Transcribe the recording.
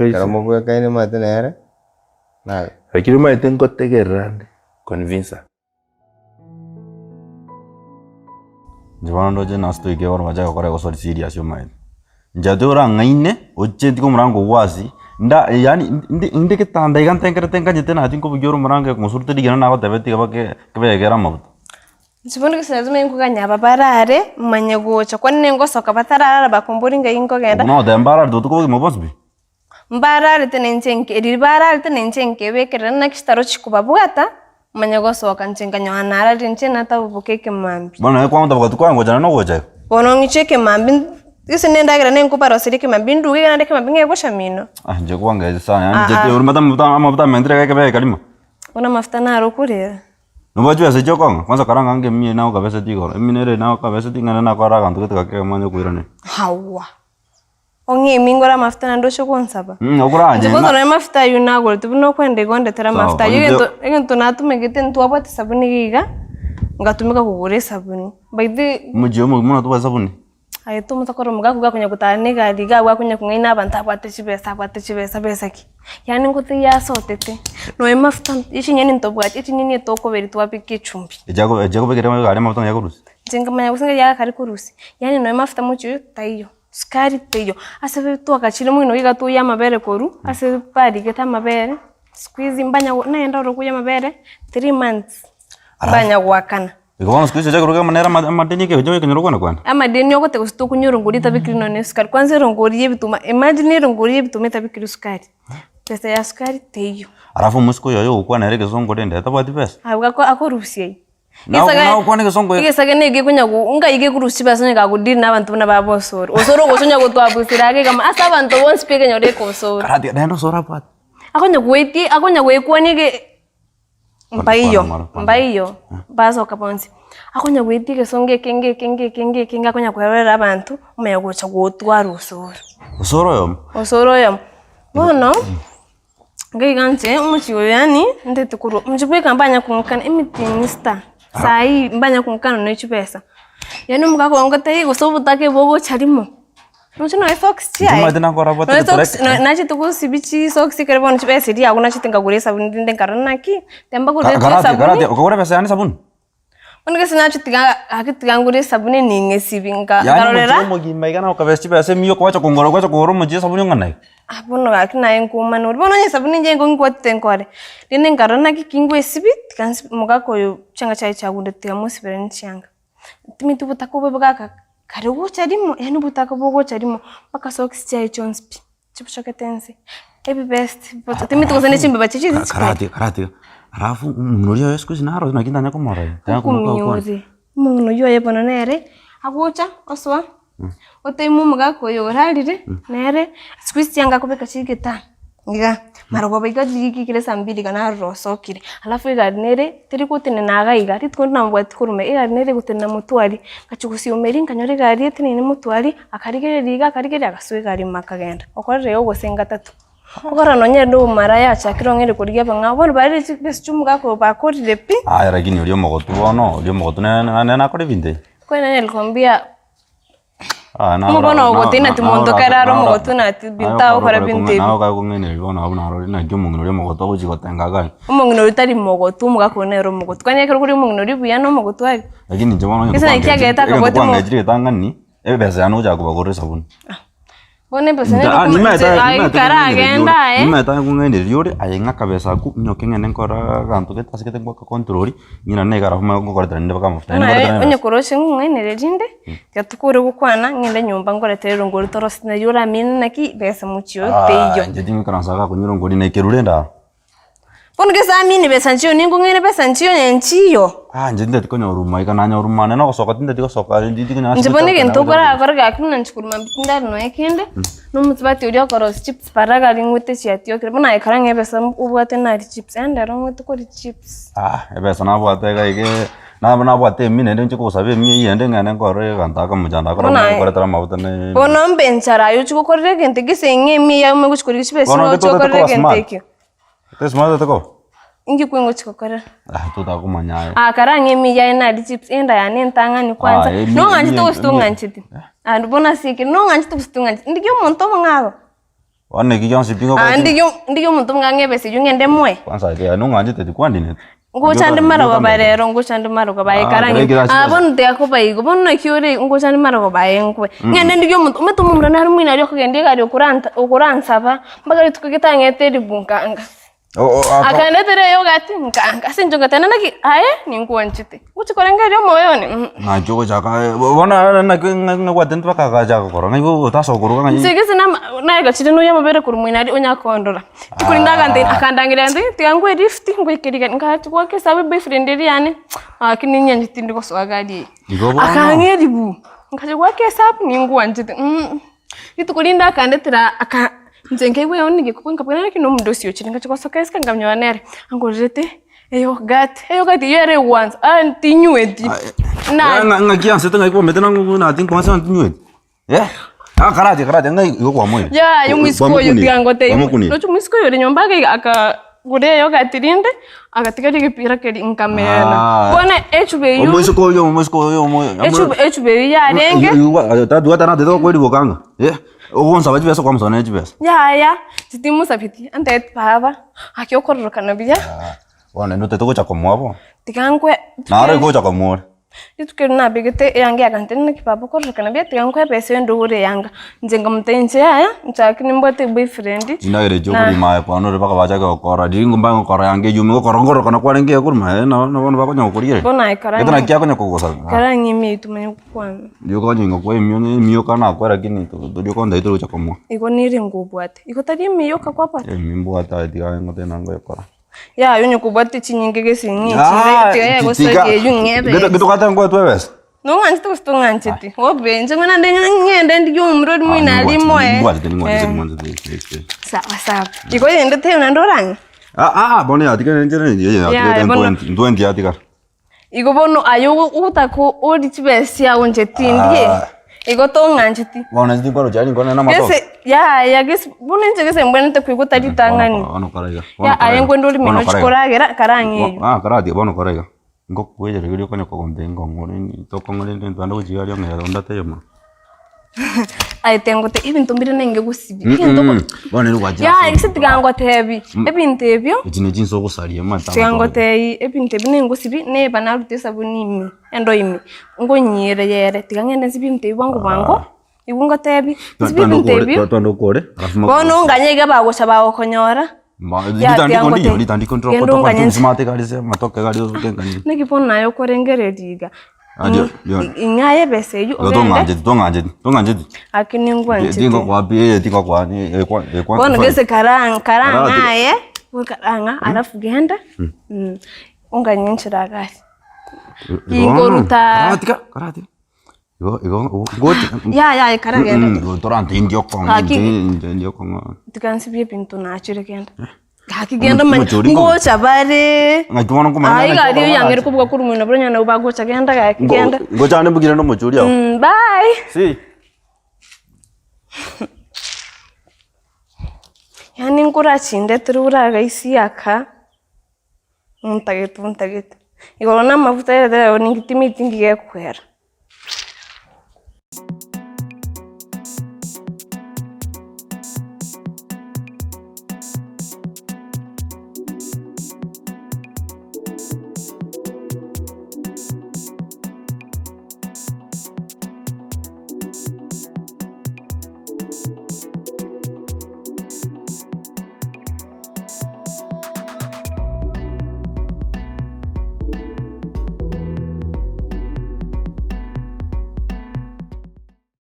Ekero mobwekaine omanyete nere na. Lakini omanyete ngotegerera nde convincer. Inche bono ndoche nase toikire bono bachake gokora egosori serious omanyete. Inche ati orang'aine, oche ntige omorango ogwo ase, nda yaani ndi inde getanda iga ntengerete nkanyete nachi nkobugia ore omorango ekong'usurete rigena nagotebeti tiga bake kebegere amabuta. Inche bono gose lazima nkoganya aba barare, manye gocha, kwani ningosoka batararara bakombori ng'ai nkogenda. Buna ogoteba mbararete botuko bogima bwonsi pi? Mbararete na inche nke riria bararete na inche nkebekerera naki chitarochi kobabwata, manye gosoka inche nkanyora nararire inche nataboboka ekemambia. Bono naye kwang'uta bogati kwaye ngocha naende ogocha iga? Bono ng'iche ekemambia gose na endagera nenkobaroseria ekemambia nduge iga naende ekemambia ng'e gosha mino. Ah inche kwangechia sana yaani Ah, inche ah. ti ore amabuta amabuta amentire iga ekebee ekarimo. Bono amafuta naro okorera. Nobwate chibesa echio okong'a, kwanza karanga ange emia naye okabeseti igoro, emia nere naye okabeseti ng'ende nakore aganto gete gake manye koiraneria. Hawa! Ong'e emingore amafuta naende oche gonsaba. Mm, okoranye Inche kwanza nonya amafuta aywo nagorete buna okwenda igo ondetere Sawa, amafuta aywo inche- egento egento natumegete ntwabwate esabuni iga iga, ngatumeka kogora esabuni. By the Omochie omogima buna tobwate esabuni. Aye tomosa korora omogaka ogo akonya gotara na egari iga abwo akonya kong'aina abanto abwate chibesa abwate chibesa besa ki? Yaani ngotiga asotete, nonya amafuta ya chinyeni ntobwati echinyeni etokoberia twabeka echumbi. Echiago echiakobekera egari amafuta ng'a yakorusia. Inche nkamanya gose ng'a yagakare korusia, yaani nonya mafuta mochie oyo taiyo, sukari teiyo, ase be twagachire moino iga toyia amabere korwa ase barigete amabere, siku hizi mbanya go nagenda ororo koyia amabere three months, mbanya goakana. Igo bono siku hizi ocha koruga amo nere ama amadeni ekegocha ekenyoro kwana kwana. Amadeni ogote gose tokonywa erongori etabekiri nonya na esukari, kwanza erongori ya ebituma, imagine erongori ya ebituma etabekiri sukari, pesa ya sukari teiyo. Alafu omosike oyo oyo ogokwana ere egesongo rende tabwati besa. Abwo ako akorusia aywo. Nao- nao okwane egesongo ere. Egesaga nigo gekonya go ngai gekorusia chibesa onye kagodeal na abanto buna baba osoro. Osoro ogocha onya gotwabusera ake igama ase abanto bonsi pi ekenyoro eke osoro. Karati naende osoro abwate. Akonya goetia akonya goekwania ege mbaiyo Kwana mara, kwana. mbaiyo basoka bonsi. Akonya goetia egesongo ekenge ekenge ekenge ekenge akonya kwerorera abanto, omanya gocha gotwara osoro. Osoro oyomo. Osoro oyomo. Bono. Nkaiga inche omochie oyo yaani ntete korwa inche bweka mbanya kong'akana emetienyi sita saii mbanya kong'akana ne chibesa, yaani omogaka oyo ngotebia gose obotake bogocha rimo, roche nonye socks chiaye, Omanyete nakora abwate nonye egetura socks no nachete gosibia chisocks ekero bono chibesa eria agwo nachete nkagora esabuni rinde nkarora naki, tembagorereti Karati esabuni. karati okagora ebesa yane esabuni? Bono gese nache tiga gaki tiga ngore esabuni ning'esibi nka Yaani nkarorera. omochie omogima iga nagokabesa chibesa emiya okobacha kongora gwacha kogora omochie esabuni ong'ana iga. Ah bono gaki naye nkoumana ore, bono onye esabuni inche nigo nkwatete nkore, rende nkarora naki ki ngoesibi, tiga nsibi omogaka oyo chianga chiaye chiagundete tiga mosiberanie chianga. Ntimanyeti obotaka obo bogaka kare gocha rimo, yaani obotaka bogocha rimo mpaka socks chiaye chionsi pi, chibuchokete nse, ebibest, timanyeti gose ne chimbeba chiria chiri chikare. Karati karati alafu omong'ina oria oye siku hizi naro naki ntanya komorora iga, ntanya komoka gokwana. Okomiore, omong'ina oywo oye bono nere, agocha osoa, oteima omogaka oyo orarire, nere siku hizi chianga akobeka chigetaa iga, marogoba iga chigiikire saa mbili iga narora osokire, alafu egari nere teri gotenena iga iga, rituko rinde namobwati korwa ime, egari nere egotenena motwe aria, ngachia gosioma eria nkanyora egari eteneine motwe aria, akarigereria iga akarigereria agasoa egari ime akagenda, okorire igo gose ngatato. Okorora nonye ere omomaraya achakire ong'eire korigia abang'ao, bono barire chibesa chia omogaka oyo bakorire pi. Aya lakini oria omogotu bono, oria omogotu nere nere nakore ebinto ebi. Kwani nani alikwambia Ah, nawe Omobono ora- ogotebi na- nati nawe monto ora- kere are nawe ora- omogotu nati nawe binto agokora okore binto kong'e- ebi. nawe okare kong'ainereria bono abwo narori naki omong'ina oria omogotu agochi gotenga iga aria. Omong'ina oria tari mogotu, omogaka oria nere omogotu. Kwani ekero kore omong'ina oria buya na omogotu aria? Lakini inche bono Gese naki agerete egento akabwati omo- kwangechire ritang'ani, ebesa yane ogochaka kobagorera esabuni. Bono ebesa nere Ah, okoma- nimaete- inche aye nimaete ekero kong'ainereria agenda ore, aye. nimaete kong'ainereria ore, aye ng'a akabesa akwo, onyoke ng'ende nkore aganto gete ase gete ngoaka control, ng'ina nigo alafu manye ngokoretera ninde mpaka amafuta Buna naende aye ngoretera onye ebesa. korwa ase ng'ung'ainereria rinde, tiga tokore gokwana ng'ende nyomba nkoretere erongori torosie nario oramine naki besa mochie oyo Ah, teiyo. inche tingoikaransa iga konywa erongori naikerwa rende aro. Bono gese amine besa nchiyo ningong'aine besa nchiyo onye nchiyo. Ah, inche tindeti konyora uma iga nanyora uma nene ogosoka tindeti gosoka ndi tikonyara Inche bono egento okorakore gaki buna inche korwa mambia tindari nonya kende, na omosubati oria okorosia chips para gari ng'wete chiatiokire, bono aye kara ng'a ebesa obwate nari chips, yaani rero ng'wete koria chips. Ah, ebesa nabwate iga iga nabo nabwate emia naende nche kogosaba emia eywo ende ng'ende nkorore egento akomochando akore Bono aye- nkoretera amabuta ne Bono mbe enchara aye ochia gokorera egento gese ng'a emia yaye omanye gochia korigia chibesa Bono ng'a intwe ochia totete okorere koba egento smart. ekio. Tari smart totete koba? Inki kweng'ochi gokorera? Ah, totakomanya aye. Ah, kara ang'e emiya yaye nari chips, enda yane entang'ani kwanza. Ah, emi- Nong'anchete emi- gose emi- tong'ancheti? And bono ase ekero, nong'anchete gose tong'ancheti? Ndigia omonto omong'ao. Bono eki gionsi pi Ah, ngokora ndigie ndigie omonto ng'ang'e ebesa eywo ng'ende moe. Kwanza eke nong'anchete tikwandineti. Ngocha ndi marogoba rero, ngocha ndi marogoba aye Ah, kara kera ekero ng'e. Ah, ase- bono tigakoba igo, bono naki ore ngocha ndi marogoba aye nkwe. Ng'ende ndigie omonto, omanyete omomura nare moino aria okogenda egari okoranta okoransaba, mpaka rituko getang'ete eribu nkanga. Akandetera eyogati nkanga, ase eng'encho ngateba naki aye ninkwanchete, ngochi korengereria omoyo one mh. Naki ogochaka bono naki ng'abwate mpaka agachaka korora ng'ai otasokorwa ng'ai. Inche gese nama nagachire nonya amabere korwa moino aria onya kondora. Rituko agantebi akandangeria agantebia tiga nkwe lift ngoike rigari nkachi goaka esabu eboyfriend eria yane, gaki ninyanchete tindi gosoa gari eye. Igo bono. Akang'a eribu, nkachi goaka esabu ninkwanchete mh. Rituko rinde akandetera aka inche nkaigwa eoni gekuba nkabwena naki na omonto ochire ngacha gosoka isiko nkanyora nere, angorerete eyogati, eyogati eywo ere egwansa ah tinyweti. Na Ng'aki ansete ng'ai kwamete nang'o nati nkwansa ntinyweti eh? Ah karati karati ng'ai igo kwamoire. Yaya omoisiko oyo tiga ngotebie, roche omoisiko oyo ore nyomba iga iga aka gora eyogati rinde, agatigaria egepira keria nkamena. Ah. Bono echuba eywo Omoisiko oyo omoisiko oyo omo- echuba echuba eywo yarenge. Tatuatanatete gokweriboka ng'a eh, ogonsaba chibesa kwamosoa ne chibesa. Yaya, titimosabeti, antebeti baba, gaki okororokana buya. Bono naende otagete gocha komoa bono. Tiga nkwe. Naro igo ogocha komoa ore. Rituko erio nabegete eyanga yakantebia naki baba okororokana buya tiga nkoe ebesa eye ndogore eyanga. Inche nkamotebia inche yaya, inche gaki nimbwate eboyfriend. Chindagera echio okorima aye kwana ore mpaka bachake gokora riria nigo mbaye gokora yanga eywo ime gokora nkororokana kwarenge iga korwa maega nabo nabo bono bakonya gokorigereria. Bono aye kara Gete naki akonya kogosaba. kara ng'a ime tumanye gokwana. Rioka onye ngokwa emio ne emioka nakwa lakini rioka onde tari gocha komoa. Igo nere ngobwate, igo tari emiyoka kwabwate? Emio mbwate aye tiga aye ngoteba nang'o goyekora. Yaya onye kobwate chinyinge gese ng'a echinde tiga yagosaria eywo ng'a ebesa. Getokate ngoetwe ebesa? Nong'anchete gose tong'ancheti? Obe inche ng'a naende ng'ende ndigie omomura oria moino aria moe. Ningwanchete ningwanchete ningwanchete. Sawa sawa. Igo oyende teiyo naende orang'e? Ah ah bono yatigara inche Yaya, yatigara bono- ntwenti yatigara. Igo bono aye ogotaka orie chibesa chiago inche tindie, igo tong'ancheti. Bono inche tinkorochia aria nkwane namatoke. Gese yaya gese bono inche gese mbwenerete koigwa tari ritang'ani. Bono kora iga, bono Ya kora aye iga, nkwende orime bono nochi kora iga. koragera karang'e eywo. Ah karati bono kora iga, ngokweyera riria okonya kogombia enkong'u rende tokong'u rende ntwende gochia aria ong'e onde ataiyo mono. Aye tengote ebinto mbire nenge gosibia, egento oko Bono nere gwachire yaya ase gese tiga ngotebi, ebinto ebio, Echi ne chinsa ogosaria omanyete tiga amatoke. ngotebi ebinto ebi nengosibi neba naruta esabuni ime, endo ime, ngonyire yere, tiga ng'ende nsibi ebinto ebi bwango bwango, igo ngotebi, nsibi ebinto ebio, Twende okore alafu bono nganye iga bagocha bagokonyora, Ya, Ritandiko tiga ndiyo ngotebi. ritandiko Genda ndiro onganye nse- mate gari se matoke gari osuke nganye. naki bono naye okorengereria iga, Ah, ndio, ndio. ing'aye ebesa eywo Igo ogende, tong'ancheti tong'ancheti tong'ancheti. gaki ningwanchete. Tingokoa pi eh tingokoa ni ekwa ekwa. Bono gese karang Karati. karang'aye, karang'a alafu genda, onganye nchera gasi. Ingoruta- Karatika karatika. Igo igo ngochi. Yaya ekara genda. Torantindi okong'u Gaki. inche inche okong'u. Tiga nsibie ebinto nachire genda. Gaki genda manya Omochori ng'o? ngocha bare. Ng'aki bono nkomanya Aye naki gari okong'u oyang'ire agacha. kobuga korwa moino buna onye nabo bagocha genda gaki genda. Ngocha ande mbugire nomochori agwo. Bye. Si. Yaani nkorachindetere oragaisia aka. Ntagete ntagete. Igoro na amafuta ere ninki timiti ngigekwera.